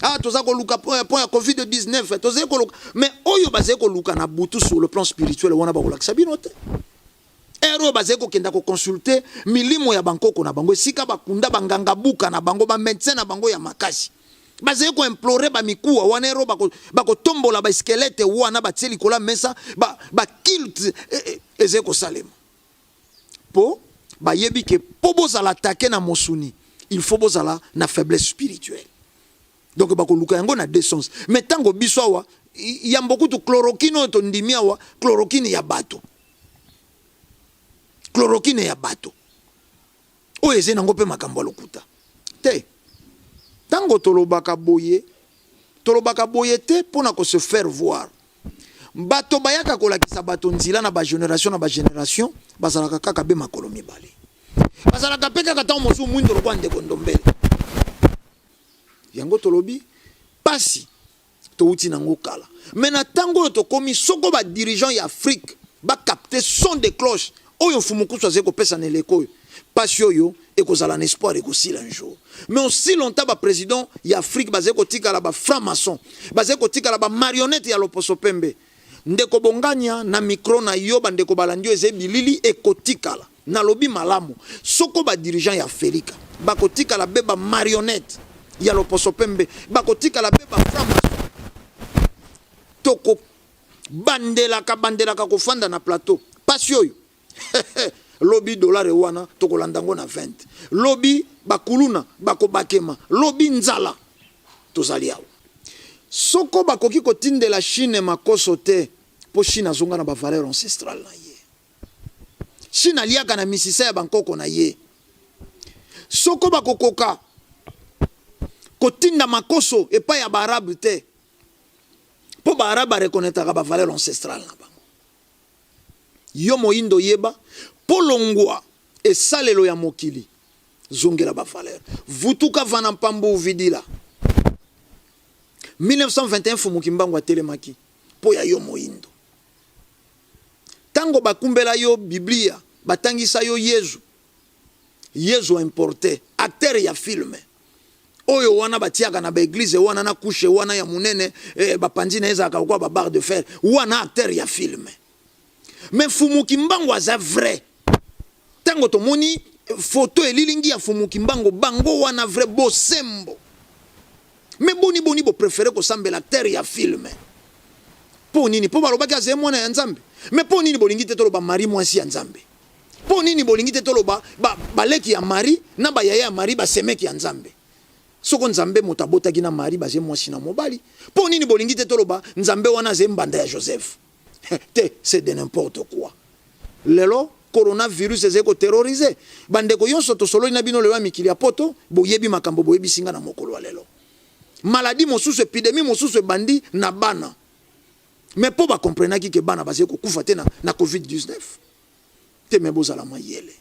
Speaker 2: Ah, toza koluka point ya COVID-19, tozali koluka, mais oyo bazali koluka na butu sur le plan spirituel wana, bakolakisa bino te. Ere oyo bazali kokenda koconsulter milimo ya bankoko na bango, esika bakunda banganga buka na bango, bamédecin na bango ya makasi, bazali koimplorer bamikuwa wana. Ere oyo bakotombola basquelette wana, batie likolo ya mesa, baculte ezali kosalema mpo bayebi ke mpo bozala attaqué na mosuni, il faut bozala na faiblesse spirituelle. Donc bakoluka yango na deux sens. Mais ntango biso awa, yambo kutu chloroquine oyo tondimi awa, chloroquine ya bato, chloroquine ya bato oyo eza nango mpe makambo ya lokuta te. Ntango tolobaka boye, tolobaka boye te mpo na kose faire voir. Bato bayaka kolakisa bato nzela na bagénération na bagénération, bazalaka kaka be makolo mibale, bazalaka mpe kaka ntango mosusu mwindo lokola ndeko Ndombele. Yango tolobi pasi towuti nango kala mais na tango oyo tokomi soko ba dirigeants ya Afrique ba capter son de cloche oyo Mfumu Kusu azali kopesa na eleko oyo, pasi oyo ekozala na espoir ekosila un jour. Mais aussi longtemps ba presidents ya Afrique bazali kotikala ba francs maçons, bazali kotikala ba marionnettes ya loposo pembe. Ndeko Bongania na micro na yo ba ndeko balandi yo ezali bilili ekotikala. Nalobi malamu soko ba dirigeants ya Afelika bakotikala be ba marionnettes ya loposo pembe, bakotikala be ba francs maçons, toko bandelaka bandelaka kofanda na plateau pasi oyo lobi dollar wana tokolanda yango na 20 lobi bakuluna bakobakema lobi nzala tozali awa. Soko bakoki kotindela Chine makoso te po Chine azonga na ba valeurs ancestrales na ye. Chine aliaka na misisa ya bankoko na ye. Soko bakokoka kotinda makoso epai ya ba Arabes te po ba Arabes ba reconnaîtraka ba valeurs ancestrales na bango. Yo moyindo yeba po longua esalelo ya mokili zongela ba valeurs. Vutuka vana mpambu uvidila. 1921 Mfumu Kimbangu atelemaki po ya yo moyindo. Tango bakumbela yo biblia, batangisa yo Yezu, Yezu importe, acteur ya film oyo wana batiaka na ba eglise wana na couche wana ya munene eh, bapanzi na ye ezalaka lokola ba barre de fer wana acteur ya film. Mais Mfumu Kimbangu aza vrai. Tango tomoni photo elilingi ya Mfumu Kimbangu bango wana vrai bosembo. Mais boni boni bo prefere kosambela acteur ya film? Po nini? Po balobaki azali mwana ya Nzambe. Mais po nini bolingi te toloba Marie mwasi ya Nzambe? Po nini bolingi te toloba ba baleki ya Marie na ba yaya ya Marie ba semeki ya Nzambe? Soko Nzambe moto abotaki na Marie baze mwasi na mobali, po nini bolingi te toloba Nzambe wana aze mbanda ya Joseph? Te, c'est de n'importe quoi. Lelo coronavirus ezali ko terroriser bandeko yonso tosololi na bino lelo ya mikili ya poto, boyebi makambo boyebisi nga na mokolo ya lelo. Maladie mosusu, epidemie mosusu ebandi na bana. Mais po ba comprenaki que bana bazali kokufa te na, na covid-19. Te mais bozala mayele.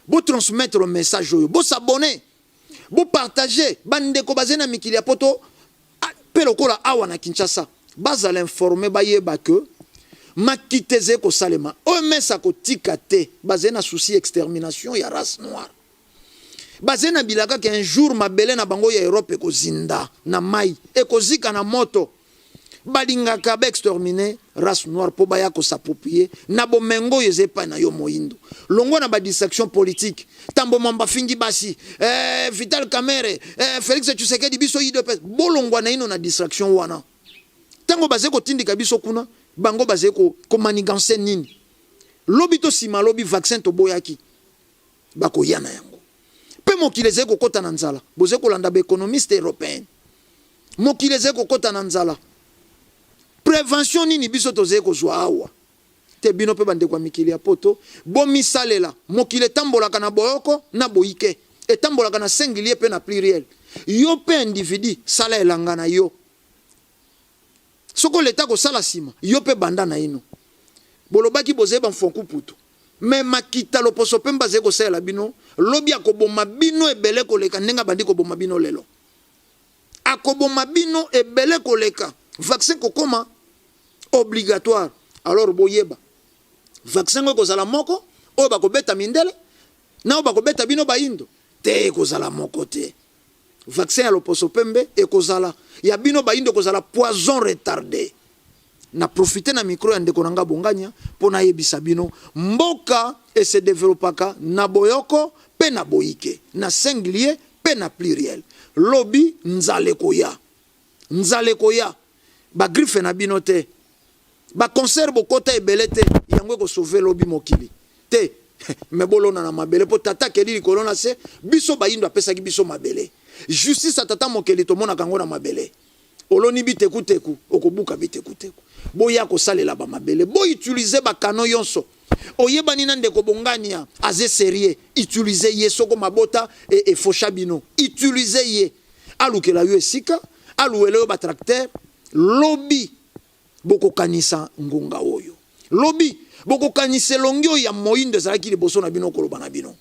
Speaker 2: Bo transmettre message oyo, bo s'abonner, bo partager, bandeko bazali na mikili ya poto pe lokola awa na Kinshasa bazala informe bayeba que makita ezali kosalema. OMS akotika te, bazali na souci ya extermination ya race noire. Bazali na bilaka que un jour mabele na bango ya Europe ekozinda na mayi, ekozika na moto. Balingaka ba exterminer race noire po baya ko s'approprier na bomengo oyo eza epai na yo moyindo. Longwa na ba distraction politique. Tambo Mwamba afingi basi, eh, Vital Kamerhe, eh, Felix Tshisekedi, biso udps. Bolongwa naino na distraction wana. Tango bazali kotindika biso kuna, bango bazali ko, ko manigancer nini? Lobi to sima lobi vaccin toboyaki. Bakoya na yango. Pe mokili ezali kokota na nzala. Bozali kolanda ba economistes europeens. Mokili ezali kokota na nzala. Prevention nini biso tozali kozwa awa? Te bino pe bandeko ya mikili ya poto bomisalela. Mokili etambolaka na boyoko na boyike. Etambolaka na singulier pe na pluriel. Yo pe individu sala elanga na yo. Soko l'etat akosala sima, yo pe banda naino. Bolobaki bozali ba mfuankuputu. Mais makita loposo pembe azali kosalela bino, lobi akoboma bino ebele koleka ndenge abandi koboma bino lelo. Akoboma bino ebele koleka. Vaccin kokoma obligatoire. Alors boyeba vaccin ngo ekozala moko oyo bakobeta mindele na oyo bakobeta bino bayindo te, ekozala moko te. Vaccin ya loposo pembe ekozala ya bino bayindo ekozala poison retarde. Na profiter na micro ya ndeko na nga Bongania po nayebisa bino mboka e se developpaka na boyoko pe na boyike, na singulier pe na pluriel. Lobi nzala ekoya. Nzala ekoya. Ba griffe na bino te. Ba concert bokota ebele te yango eko sauver lobi mokili te mais bolona na mabele po tata akeli likolo na se biso bayindo apesaki biso mabele justice ya tata mokeli tomonaka yango na mabele oloni bitekuteku okobuka bitekuteku boya kosalela ba mabele bo utiliser ba canaux yonso oyebani na ndeko bongania aze serieux utiliser ye soko mabota e, efosha bino utiliser ye alukela yo esika aluwela yo ba tracteur lobi Bokokanisa ngonga oyo. Lobi, bokokanisa elongi oyo ya moindo ezalaki liboso na bino koloba na bino.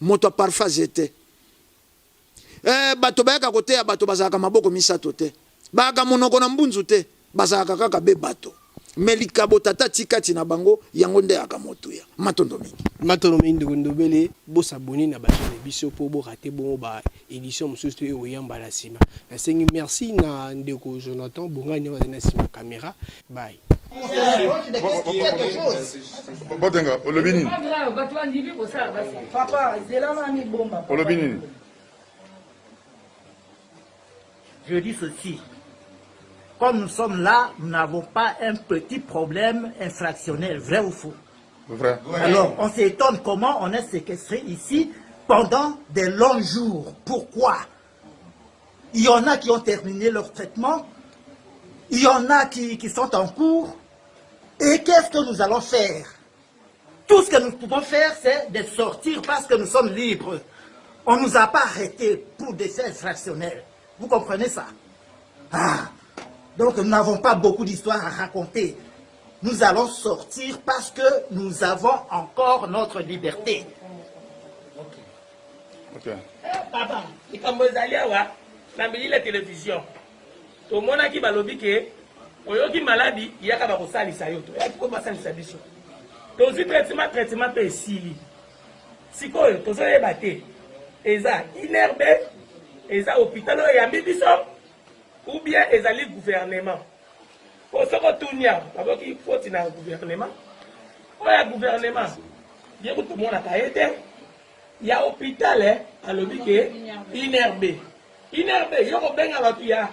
Speaker 2: Moto ya parfait aze te. Eh, bato bayaka koteya bato bazalaka maboko misato te, bayaka monoko na mbunzu te, bazalaka kaka be bato. Mais likabo tata atii kati na bango, yango nde eyaka motuya. Matondo mingi.
Speaker 3: Matondo mingi ndeko Ndobele, bo s'abonner na ba chaine na biso po bo rater bongo ba edition mosusu te ekoya mbala sima. Nasengi merci na ndeko Jonathan Bongani oyo azali na sima camera. Bye.
Speaker 4: Botenga, olobi nini?
Speaker 5: Papa, zela na mibomba.
Speaker 4: Olobi nini?
Speaker 6: Je dis ceci. Comme nous sommes là, nous n'avons pas un petit problème infractionnel, vrai ou faux
Speaker 4: Vrai.
Speaker 6: Alors, on s'étonne comment on est séquestré ici pendant des longs jours. Pourquoi Il y en a qui ont terminé leur traitement, il y en a qui, qui sont en cours. Et qu'est-ce que nous allons faire Tout ce que nous pouvons faire, c'est de sortir parce que nous sommes libres. On ne nous a pas arrêtés pour des faits infractionnels. Vous comprenez ça Ah Donc nous n'avons pas beaucoup d'histoires à raconter. Nous allons sortir parce que nous avons encore notre liberté.
Speaker 4: Ok.
Speaker 7: Eh, papa, likambo ezali awa na milili ya television tomonaki balobi ke oyoki maladi yaka bakosalisa yo toyaki mpo basalisa biso tozwi traitement traitement mpe esili sikoyo tozoyeba te eza inrb eza hôpital oyo eyambi biso ou bien ezali gouvernement po soki otuni awa baboki foti na gouvernement oyo ya gouvernement ye kutu tomonaka ye te ya hôpital eh, alobi ke inrb inrb yo kobenga bato ya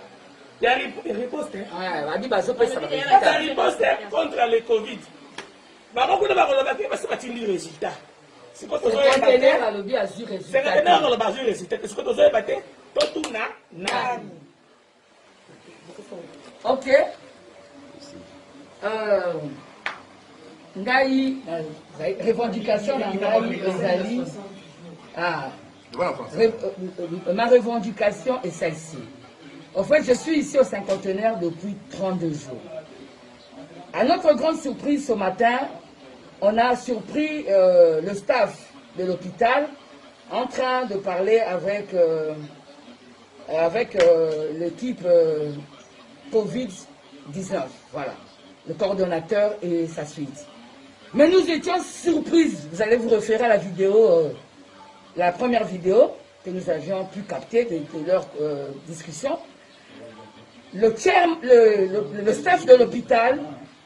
Speaker 7: ya riposte eh.
Speaker 8: ah,
Speaker 7: riposte contre le covid bango kuna bakoloba ke basi batindi résultat sikoyo tozoyeba te secrétaire aloba azwi résultat te sikoyo tozoyeba te totuna nani
Speaker 8: Ok. Euh, ngai revendication na ngai ezali ah, re, euh, ma revendication est celle-ci. En fait, je suis ici au cinquantenaire depuis 32 jours. À notre grande surprise ce matin, on a surpris euh, le staff de l'hôpital en train de parler avec euh, avec euh, l'équipe euh, Covid-19, voilà, le coordonnateur et sa suite. Mais nous étions surprises, vous allez vous référer à la vidéo, euh, la première vidéo que nous avions pu capter de, de leur euh, discussion. Le, chair, le, le, le staff de l'hôpital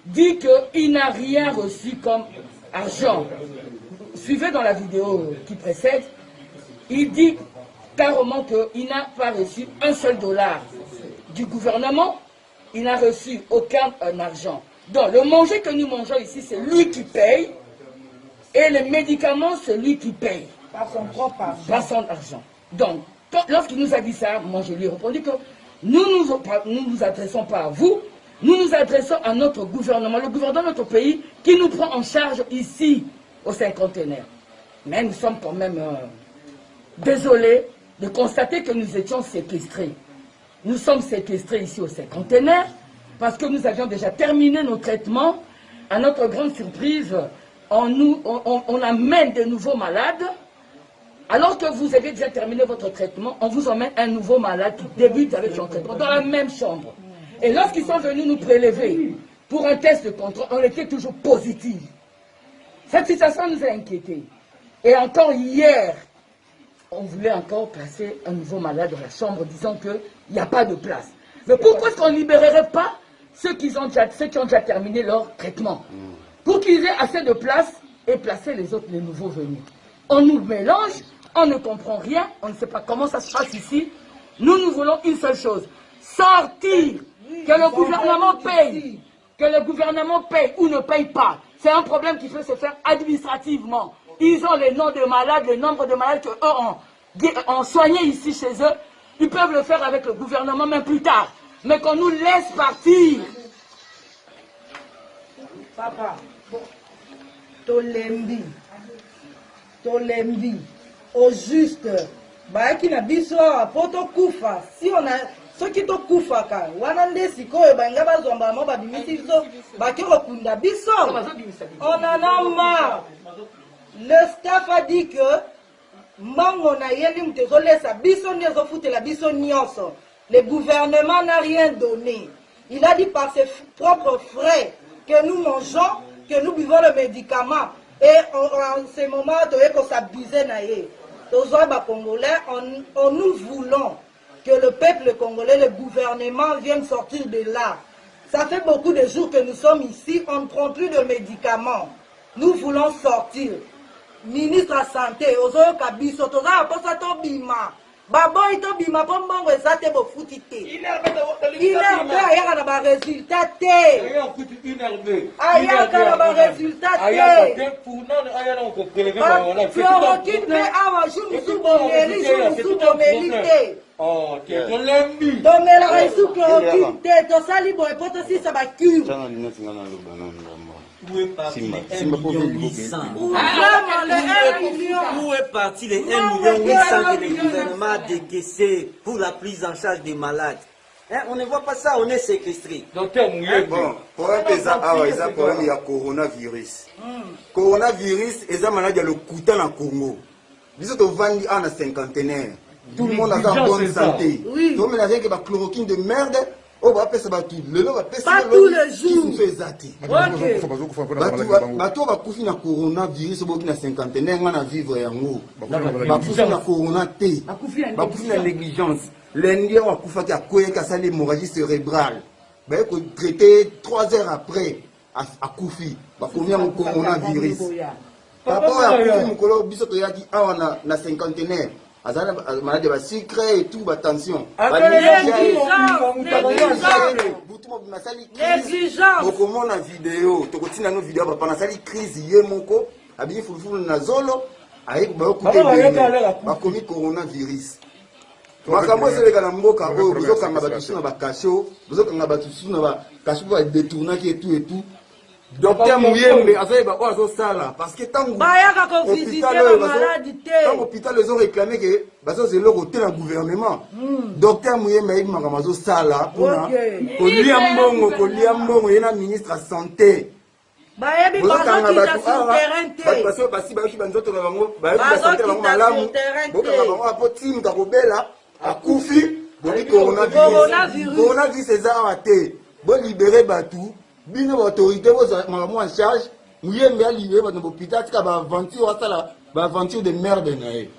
Speaker 8: dit qu'il n'a rien reçu comme argent. Suivez dans la vidéo qui précède, il dit carrément qu'il n'a pas reçu un seul dollar du gouvernement, il n'a reçu aucun euh, argent. Donc le manger que nous mangeons ici, c'est lui qui paye, et les médicaments, c'est lui qui paye.
Speaker 5: Par son propre argent.
Speaker 8: Par son argent. Donc, lorsqu'il nous a dit ça, moi je lui ai répondu que nous nous, nous nous adressons pas à vous, nous nous adressons à notre gouvernement, le gouvernement de notre pays qui nous prend en charge ici au cinquantenaire. Mais nous sommes quand même euh, désolés de constater que nous étions séquestrés. Nous sommes séquestrés ici au cinquantenaire parce que nous avions déjà terminé nos traitements. À notre grande surprise, on, nous, on, on amène de nouveaux malades. Alors que vous avez déjà terminé votre traitement, on vous emmène un nouveau malade qui débute avec son traitement dans la même chambre. Et lorsqu'ils sont venus nous prélever pour un test de contrôle, on était toujours positif. Cette situation nous a inquiétés. Et encore hier, on voulait encore placer un nouveau malade dans la chambre, disant qu'il n'y a pas de place. Mais pourquoi est-ce qu'on ne libérerait pas ceux qui, ont déjà, ceux qui ont déjà terminé leur traitement Pour qu'ils aient assez de place et placer les autres, les nouveaux venus. On nous mélange, on ne comprend rien, on ne sait pas comment ça se passe ici. Nous, nous voulons une seule chose, sortir, que le gouvernement paye, que le gouvernement paye ou ne paye pas. C'est un problème qui peut se faire administrativement. Ils ont les noms de malades, le nombre de malades qu'eux ont, ont soigné ici chez eux. Ils peuvent le faire avec le gouvernement même plus tard. Mais qu'on nous laisse partir.
Speaker 5: Papa, tolembi tolembi au juste bayaki na biso awa mpo tokufa si on a soki tokufaka wana nde sikoyo balinga bazwa mbala moko babimisi biso bake kokunda biso on en a marre le staff a dit que Mbongo na ye nde moto ezolesa biso nde ezofutela biso nionso. Le gouvernement n'a rien donne. Il a dit par ses propres frais que nous mangeons, que nous buvons le medicament et en ce moment toye ko s'abuser na ye. Tozwa ba congolais en, en nous voulons que le peuple congolais, le gouvernement vienne sortir de là. Ça fait beaucoup de jours que nous sommes ici, on ne prend plus de médicaments. Nous voulons sortir. Ministre ya sante ozoyoka biso toza na posa tobima baboyi tobima mpo mbongo eza te bofuti te inrb ayaka na baresultat te ayaka na baresultat te chloroquine mpe awa jour mosusu bomeli jour mosusu bomeli te tomelaka lisusu chloroquine te tosali boye mpo tosisa bacure.
Speaker 9: Où est parti les 1 million 800 Où est parti les 1 million 800 que le gouvernement a décaissé pour la prise en charge des malades Hein, on ne voit pas ça, on est séquestré.
Speaker 10: Docteur Mouyembe.
Speaker 1: Bon, problème eza awa eza problème ya coronavirus. Coronavirus eza maladi ya lokuta na Congo. Biso tovandi awa na cinquantenaire. Tout le monde aza en bonne santé. Tomela rien que ba chloroquine de merde oyo bapesa bato lelo bapesi mosusu eza te. Bato oyo bakufi na coronavirus oboki na cinquantenaire nga na vivre yango. Bakufi na corona te. Bakufi na négligence. Lundi oyo akufaki akweyaki asali hémorragie cérébrale. Baye ko traiter 3 heures après akufi bakomi yango coronavirus. Papa oyo akufi mokolo biso toyaki awa na, na cinquantenaire azali na maladi ya basucre et tout batension butu mobima asali crise bokomona video tokotinda no video ya papa nasali crise ye moko abimi fulufulu na zolo aye bayokuta ebele bakomi coronavirus makambo ezoleka na mboka oyo bozokanga bato susu na bakasho bozokanga bato susu na bakasho mpo badetournaki etu etu Docteur Muyembe azoyeba oyo azosala parce que ntango
Speaker 5: bayaka kovisite bamaladi te
Speaker 1: ntango hôpital ezo réclame ke bazozela eloko te na gouvernement hmm. docteur Muyembe ayebi makambo azosala mpona kolia mbongo kolia mbongo ye na ministre ya santé
Speaker 5: bayebi bazokita sur terrain te
Speaker 1: bato basi basi bayoki banzoto na bango bayoki basante na bango malamu bokanga bango apo ti moto akobela akufi bobi coronavirus coronavirus eza awa te bolibere bato bino ba autorité bozwa makambo en charge muyembe alibere bato na bopita atika baaventure asala baaventure de merde na ye.